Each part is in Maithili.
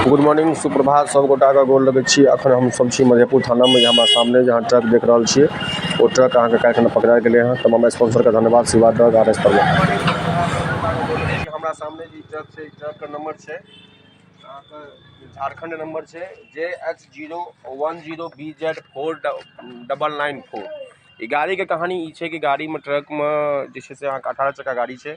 गुड मॉर्निंग, सुप्रभात। सब गोटाके गोर लगै छी। अखन हमसब छी मधेपुर थानामे। जे हमरा सामने जे अहाँ ट्रक देख रहल छियै, ओ ट्रक अहाँके काल्हि खना पकड़ा गेलै हँ। तमाम स्पॉन्सरके धन्यवाद। Shiva truck, R S Verma. हमरा सामने जे ट्रक छै, ट्रकके नंबर छै अहाँके झारखण्ड नंबर छै JH 0 10 BZ 4994। ई गाड़ीके कहानी ई छै कि गाड़ीमे, ट्रकमे जे छै से अहाँके 18 चक्का गाड़ी छै।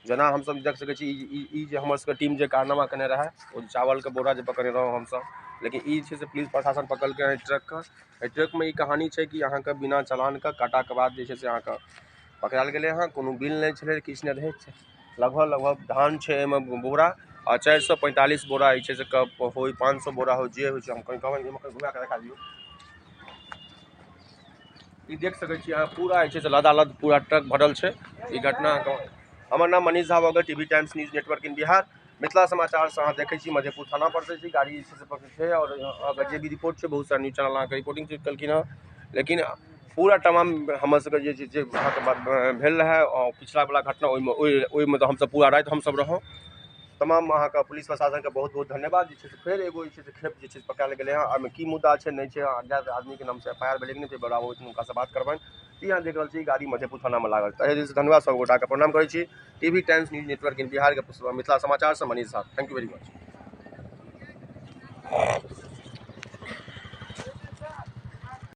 जेना हमसब देख सकै छी, ई ई जे हमर सबके टीम जे कारनामा केने रहए, ओ चावलके बोरा जे पकड़ने रहौं हमसब, लेकिन ई जे छै से पुलिस प्रशासन पकड़लकै हँ ट्रकके। एहि ट्रकमे ई कहानी छै कि अहाँके बिना चलानके काटाके बाद जे छै से अहाँके पकड़ायल गेलै हँ। कोनो बिल नहि छलै, किछु नहि रहै छै। लगभग लगभग धान छै एहिमे बोरा आ 445 बोरा जे छै से होइ, 500 बोरा होइ, जे होइ छै। हम कनि कहबै, एहिमे घुमा कऽ देखा दियौ। ई देख सकै छी अहाँ, पूरा जे छै से लदालद पूरा ट्रक भरल छै। ई घटना, हमर नाम मनीष झा भऽ गेल। TV times news network in Bihar, Mithila समाचारसँ अहाँ देखै छी। मधेपुर थाना पर से छी। गाड़ी जे छै से पकड़ै छै आओर अहाँके जे भी रिपोर्ट छै, बहुत सारा न्यूज चैनल अहाँके रिपोर्टिंग केलखिन हँ। लेकिन पूरा तमाम हमर सबके जे जे अहाँके बात भेल रहए पिछला वला घटना, ओहिमे ओहिमे तऽ हमसब पूरा राति हमसब रहौं। तमाम अहाँके पुलिस प्रशासनके बहुत बहुत धन्यवाद। जे छै से फेर एगो जे छै से खेप जे छै से पकड़ायल गेलै हँ। एहिमे की मुद्दा छै, नहि छै, अज्ञात आदमीके नामसँ एफ I R भेलै कि नहि, बड़ा हुनकासँ बात करबनि। ई अहाँ देख रहल छी, गाड़ी मधेपुर थानामे लागल। तहे दिलसँ धन्यवाद, सब गोटाके प्रणाम करै छी। TV times news network in बिहारके मिथिला समाचारसँ Manish Jha. Thank you very much.